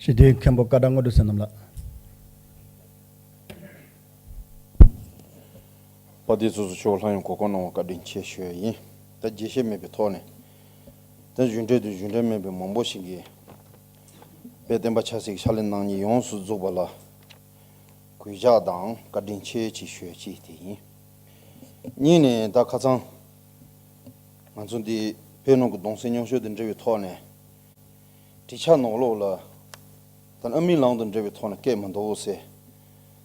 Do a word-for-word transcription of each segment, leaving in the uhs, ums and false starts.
སྤྱི་འཐུས་མཁན་པོ་ཀ་ཌ་དངོས་གྲུབ་བསོད་ནམས་ལགས། དཔལ་ལྡན་ཚོགས་གཙོ་མཆོག་ལྷན་ཡོང་གོ་སྐབས་གནང་བར་བཀའ་དྲིན་ཆེ་ཞུ་ཡ་ཡིན། ད་རྒྱས་བཤད་མེད་པའི་ཐོག་ནས། ད་གཞུང་འབྲེལ་དང་གཞུང་འབྲེལ་མིན་པའི་མང་པོ་ཞིག་གིས་དཔལ་ལྡན་པ་ཆབ་སྲིད་ཀྱི་ཕྱག་ལས་གནང་མཁན་ཡོངས་སུ་རྫོགས་པ་ལ་གུས་ཕྱག་དང་བཀའ་དྲིན་ཆེ་ཅེས་ཞུ་ཡ་གཅིག་དེ་ཡིན། གཉིས་ནས་ད་ཁ་སང་ང་ཚོ་འདི་བོད་ནང་གི་གདུང་སེམས་མཉམ་སྐྱེད་དང་འབྲེལ་བའི་ཐོག་ནས། གྲོས་འཆར་ནང་ལོགས་ལ། ད་ཨ་མའི་ལམ་དང་འབྲེལ་བའི་ཐོག་ནས་སྐད་མི་འདུག་ཟེར།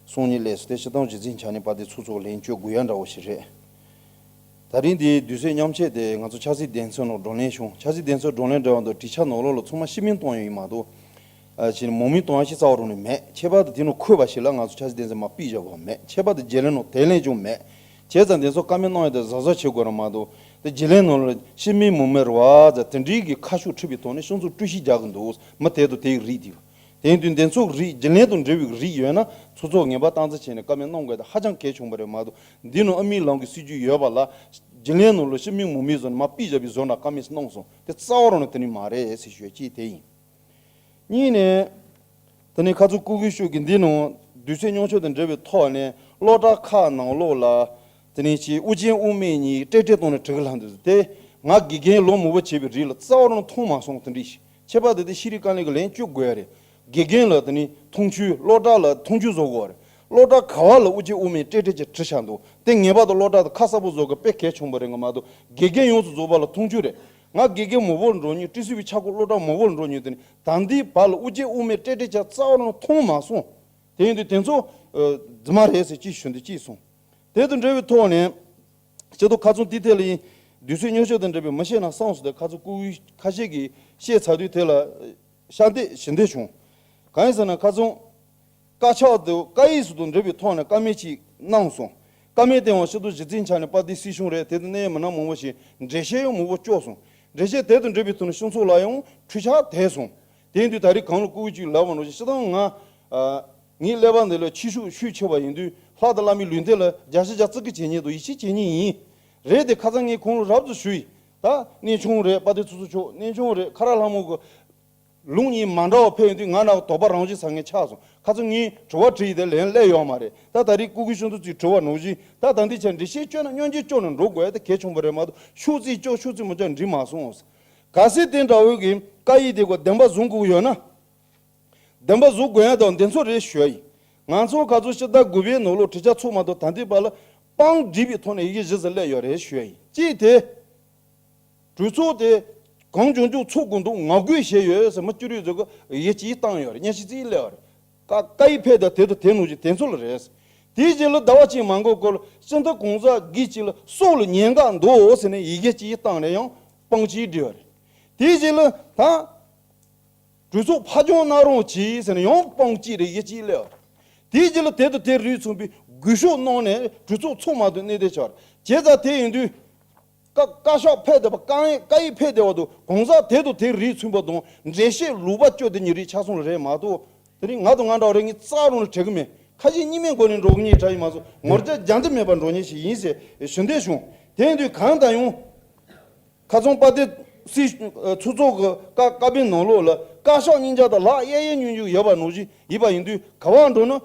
གསུང་ཉིན་ལས་སུ་དེ་སྤྱི་བཏང་གཞི་འཛིན་ཆ་ནས་དཔལ་ལྡན་ཚོགས་གཙོ་ལན་བཅོལ་དགོས་ཡ་འདྲ་བོ་ཞིག་རེད། ད་རིང་འདིའི་དུས་ཚོད་མཉམ་ཆད་དེ་ང་ཚོ་ཆབ་སྲིད་བདེན་འཚོལ་ནང་བགྲོ་གླེང་བྱུང་། ཆབ་སྲིད་བདེན་འཚོལ་བགྲོ་གླེང་འབྲེལ་བ་དང་གྲོས་འཆར་ནང་ལོགས་ལ་ཚང་མ་ཤི་མིང་གཏོང་ཡ་ཡིན་མ་གཏོགས། ཨ་ཕྱིར་མང་མིང་གཏོང་ཡ་ཞིག་རྩ་བ་རང་ནས་མེད། ཁྱད་པར་དུ་དེ་ནང་འཁོད་པ་ཞིག་ལ་ང་ཚོ་ཆབ་སྲིད་བདེན་འཚོལ་མར་ཕུད་བཞག་པ་མེད། ཁྱད་པར་དུ་བརྗེ་ལེན་ནང་དེ་ལན་ཀྱང་མེད། བྱས་ཙང་དེ་ཚོ་བཀའ་མོལ་གནང་ཡ་དེ་གཟབ་གཟབ་བྱེད་དགོས་ར་མ་གཏོགས། དེ་བརྗེ་ལེན་ནང་ལ་ཤི་མིང་མང་མིང་རེད་བ་ཙང་དེ་འདྲའི་གི་ཁ་ཤུགས་འཁྲི་བའི་ཐོག་ནས་སྤྱི་ཚོགས་དཀྲུག་ཤིང་རྒྱག་གི་འདུག། མི་དེ་དང་དེའི་རིགས་དེ། དེ་ཡིན་དུས་འདི་ཚོ་རིགས་བརྗེ་ལེན་དང་འབྲེལ་བའི་རིགས་ཡོད་ན་ཚོགས་གཙོ་ངེས་པར་སྟངས་འཛིན་བྱས་ནས་བཀའ་མོལ་གནང་དགོས་དེ་ཧ་ཅང་གལ་ཆེན་པོ་རེད་མ་གཏོགས། འདི་ནང་ཨ་མའི་ལམ་གྱི་སྲིད་ཇུས་ཡོད་པ་ལ། བརྗེ་ལེན་ནང་ལ་ཤི་མིང་མང་མིང་བཟོ་ནས་མར་ཕུད་བཞག་པའི་བཟོ་འདྲ་བཀའ་མོལ་གནང་སོང་། དེ་རྩ་བ་རང་ནས་དེ་ནི་མ་རེད་ཟེར་ཞུ་ཡ་གཅིག་དེ་ཡིན། གཉིས་ནས། དེ་ནས་ཁ་ཚུགས་སྐུ་སྒེར་ཤོག་གི་འདི་ནང་དུས་ཚོད་མཉམ་སྐྱེད་དང་འབྲེལ་བའི་ཐོག་ནས་སློབ་གྲྭ་ཁག་ནང་ལོགས་ལ། དེ་ནས་ཅིག་དབུ་ཅན་དབུ་མེད་གཉིས་ཏྲེ་ཏྲེ་བཏང་ནས་གྲི་གུ་ལྷམ་འདུག་ཟེར་དེ། ང་དགེ་རྒན་ལོ་མང་པོ་བྱས་པའི་རིགས་ལ་རྩ་བ་རང་མཐོང་མ་སོང་། དེ་འདྲ་ཞིག་ཁྱད་པར་དུ་དེ་ཤེས་རིག་དཀའ་ལས་ཀྱི་ལན་བཅོལ་དགོས་ཡ་རེད། དགེ་རྒན་ལ་དེ་ནས་མཐོང་ཆུང་། སློབ་གྲྭ་ལ་མཐོང་ཆུང་བཟོ་དགོས་རེད། སློབ་གྲྭ་ག་བ་ལ་དབུ་ཅན་དབུ་མེད་ཏྲེ་ཏྲེ་ཅིག་བྲིས་བཞག་འདུག། དེ་ངེས་པར་དུ་སློབ་གྲྭ་དང་ཁ་གསལ་པོ་བཟོ་དགོས་དཔེ་གལ་ཆེན་པོ་རེད་ང་མ་གཏོགས། དགེ་རྒན་ཡོངས་སུ་རྫོགས་པ་ལ་མཐོང་ཆུང་རེད། ང་དགེ་རྒན་མང་པོ་ལ་འགྲོ་མྱོང་། ཏི་སི་བི་ཆག་སྒོ་སློབ་གྲྭ་མང་པོ་ལ་འགྲོ་མྱོང་། དེ་ནས་ད་འདི་བར་ལ་དབུ་ཅན་དབུ་མེད་ཏྲེ་ཏྲེ་ཅིག་རྩ་བ་རང་མཐོང་མ་སོང་། དེ་ཡིན་དུས་དེ་ཚོ་ཨ་རྫུན་མ་རེད་ཟེར་ཅིག་ཞུ་འདོད་ཅིག་སོང་། དེ་དང་འབྲེལ་བའི་ཐོག་ནས། སྤྱི་ཚོགས་ཁ་ཚོན་དེ་ཐད་ལ་ཡིན། དུས་ཚོད་ཉུང་ཤོས་དང་འབྲེལ་བའི་མི་ཤེས་ན་བསམ་སོང་། དེ་ཁ་ཚོན་སྐུ་ཁ་ཤས་ཀྱིས་བཤད་ཚར་དུས་དེ་ལ་ཤ་འདེད་ཞི་འདེད་བྱུང་། གང་ཡིན་ཟེར་ན་ཁ་ཚོན། བཀའ་ཤག་ཏུ་བཀའ་ཡིག་སོགས་དང་འབྲེལ་བའི་ཐོག་ནས་བཀའ་མོལ་ཅིག་གནང་སོང་། བཀའ་མོལ་དེའང་སྤྱི་ཚོགས་གཞི་རྩའི་ཆ་ནས་དཔལ་ལྡན་སྲིད་གཞུང་རེད། དེ་དང་གནད་ཡོད་མི་སྣ་མང་པོ་ཞིག་འགྲེལ་བཤད་ཡང་མང་པོ་བསྐྱོན་སོང་། འགྲེལ་བཤད་དེ་དང་འབྲེལ་བའི་ཐོག་ནས་སྤྱི་ཚོགས་ལ་ཡང་འཕྲུལ་ཆ་དེད་སོང་། དེ་ཡིན་དུས་ད་རེས་གང་ལ་སྐུ་ཅིག་ལབ་པ་ནང་བཞིན་སྤྱི་བཏང་ང་། ཨ། ངའི་ཀླད་པ་འདི་ལ་ཕྱི་ཤུགས་ཤུགས་ཆེ་བ་ཡིན་དུས་ལྷ་དང་བླ་མའི་ལུས་རྟེན་ལ་རྒྱལ་ཞིང་རྒྱ་བརྩི་བཀུར་བྱེད་མཁན་དང་ཡིད་ཆེས་བྱེད་མཁན་ཡིན། རེད་དེ་ཁ་སང་ངས་ཁོང་ལ་རབ་ཏུ་ཞུས་ཡིན། ད་གནས་ཆུང་རེད། དཔལ་ལྡན་ཚོགས་གཙོ་མཆོག་གནས་ཆུང་རེད། ཁ་རག་ལྷ་མོ་གི་ལུང་གཉིས་མ་འདྲ་བ་ཕེབས་ཡོང་དུས་ང་ནང་དོགས་པ་རང་བཞིན་ཟ་མཁན་ཆགས་སོང་། ཁ་སང་ངས་དྲི་བ་དྲིས་ཡིན། དེ་ལན་སླེབས་ཡོད་མ་རེད། ད་ད་རེས་སྐུ་སྒེར་གཞུང་དུ་ཅིག་དྲི་བ་ནང་བཞིན་ད་ད་འདི་ཆ་འགྲེལ་བཤད་བསྐྱོན་ན་སྙོན་འཛུགས་བསྐྱོན་ནས་འགྲོ་དགོས་ཡ་དེ་གལ་ཆེན་པོ་རེད་མ་གཏོགས་ཤོག་ཙེ་བསྐྱོན་ཤོག་ཙེ་མ་བསྐྱོན་འགྲིག་མ་སོང་། གལ་སྲིད་དེ་འདྲ་བོ་གི་བཀའ་ཡིག་དེ་གོ་བདེན་པ་བཟུང་དགོས་ཡོད་ན། བདེན་པ་བཟོ་དགོས་ཡ་དང་འདི་ཚོ་རེད་ཞུ་ཡ་ཡིན། ང་ཚོ་ག་ཚོད་ཕྱི་ཟླ་དགུ་པའི་ནང་ལོགས་གྲོས་འཆར་ཚོགས་མ་གཏོགས་ད་ལྟའི་བར་ལ་དཔང་སྒྲིག་པའི་ཐོག་ནས་ཡི་གེ་བཞི་ཙམ་སླེབས་ཡོད་རེད་ཞུ་ཡ་ཡིན། གཅིག་དེ། གྲོས་ཚོགས་དེ་གང་བྱུང་བྱུང་ཚོགས་དགོས་འདུག་ངོ་རྒོལ་བྱས་ཡོད་ཟེར་མི་བཅུ་དྲུག་ཙམ་གྱིས་ཡི་གེ་གཅིག་བཏང་ཡོད་རེད། སྙན་ཞུ་གཅིག་སླེབས་ཡོད་རེད། བཀའ་བཀའ་ཡིག་ཕེབས་དང་དེ་དང་དེ་ནང་བཞིན་དེ་ཚོ་ལ་རེད། དེའི་རྗེས་ལ་ཟླ་བ་གཅིག་མ་འགོར་སྐོར་ལ་སྤྱི་ཟླ་གང་ཟག་སྒེར་གཅིག་ལ་སྲོག་ལ་ཉེན་ཁ་འདུག་ཟེར་ནས་ཡི་གེ་གཅིག་བཏང་ནས་ཡང་དཔང་གཅིག་བསྒྲིགས་ཡོད་རེད། དེའི་རྗེས་ལ་ད། གྲོས་ཚོགས་ཕར་འགྱངས་གནང་རོགས་གྱིས་ཟེར་ནས་ཡང་དཔང་གཅིག་རེ་ཡི་གེ་གཅིག་སླེབས། དེའི་རྗེས་ལ་དེ་དང་དེ་རིགས་མཚུངས་པའི་སྒུལ་ཤུགས་གནང་ནས་གྲོས་ཚོགས་ཚོགས་མ་ཐུབ་གནས་བསྡད་ཆགས། བྱས་ཙང་དེ་ཡིན་དུས། བཀའ་བཀའ་ཤག་ཕེབས་བསྡད་པ་བཀའ་ཡིག་བཀའ་ཡིག་ཕེབས་བསྡད་པ་དང་གང་ཟག་དེ་དང་དེ་རིགས་མཚུངས་པ་དང་འགྲེལ་བཤད་ལུང་པ་བསྐྱོན་བསྡད་མཁན་རིགས་ཆགས་སོང་ལ་རེད་མ་གཏོགས། དེ་རིང་ང་དང་ང་འདྲ་བ་རེ་གཉིས་རྩ་བ་རང་ལ་བྲལ་གི་མེད། ཁ་ཞེ་གཉིས་མེད་སྒོ་ནས་འགྲོ་གི་མཁན་འདྲ་ཡིན་མ་གཏོགས་ངོ་རྒྱལ་རྒྱ་འདི་མེད་པར་འགྲོ་མཁན་ཞིག་ཡིན་ཟེར་ཞུ་འདོད་བྱུང་། དེ་ཡིན་དུས་གང་ལྟར་ཡང་། ཁ་སང་དཔལ་ལྡན་སྲིད་ཚོགས་ཚོགས་ཀྱི་བཀའ་བཀའ་དཔེ་ནང་ལོགས་ལ་བཀའ་ཤག་སྙིང་རྗེ་དང་ལག་གཡས་གཡས་གཡོན་གཡོན་ཡོད་པ་ནང་བཞིན་ཡིན་པ་ཡིན་དུས་ག་པར་འགྲོ་ན་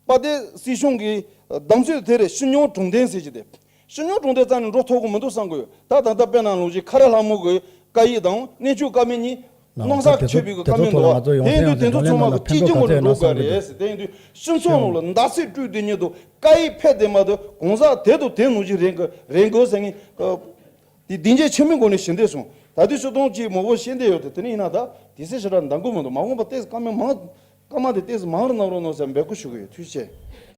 དཔལ་ལྡན་སྲིད་གཞུང་གི་གདམ་གསེས་དེ་རེད། སྤྱི་སྙོམས་དྲུང་ལྡན་ཟེར་གྱི་དེ། སྤྱི་སྙོམས་དྲུང་ལྡན་རྩ་ནས་འགྲོ་ཐུབ་ཀྱི་མི་འདུག་བསམ་གྱི་ཡོད། ད་ད་ལྟ་དཔེར་ན་ལོ་རྒྱུས་ཁ་རག་ལྷ་མོ་གི་བཀའ་ཡིག་དང་གནས་ཆུང་བཀའ་མོལ་གཉིས་ནང་གསར་ཁྱབ་པའི་བཀའ་མོལ་འདུག་བ། དེ་ཡིན་དུས་དེ་ཚོ་ཚང་མ་གི་གཅིག་གྱུར་ངོས་ནས་འགྲོ་དགོས་རེད་ཟེར། དེ་ཡིན་དུས་སྤྱི་ཚོགས་ནང་ལ་འདར་སིག་སྤྲོད་དེ་ཉིད་དུ་བཀའ་ཡིག་ཕེབས་དེ་མ་གཏོགས་གང་ཟག་དེ་དང་དེ་ནང་བཞིན་རེད་དགོས་རེད་དགོས་ཟེར་མཁན། དེ་སྡིངས་ཆ་ཆེན་མོའི་སྒོ་ནས་ཞུ་འདོད་སོང་། ད་དུས་ཚོད་སྟོང་གཅིག་མང་པོ་བཤད་འདོད་ཡོད་དེ། དེ་ནས་ཡིན་ན་ད་དེ་ཚེ་ཞེ་དྲག་འདང་གི་མི་འདུག། མ་འོངས་པ་ཏོག་ཙམ་བཀའ་མོལ་མང་བཀའ་མ་དེ་ཏོག་ཙམ་མང་རུ་གནང་རོགས་གནང་ཟེར་འབོད་སྐུལ་ཞུ་གི་ཡོད། ཐུགས་རྗེ་ཆེ།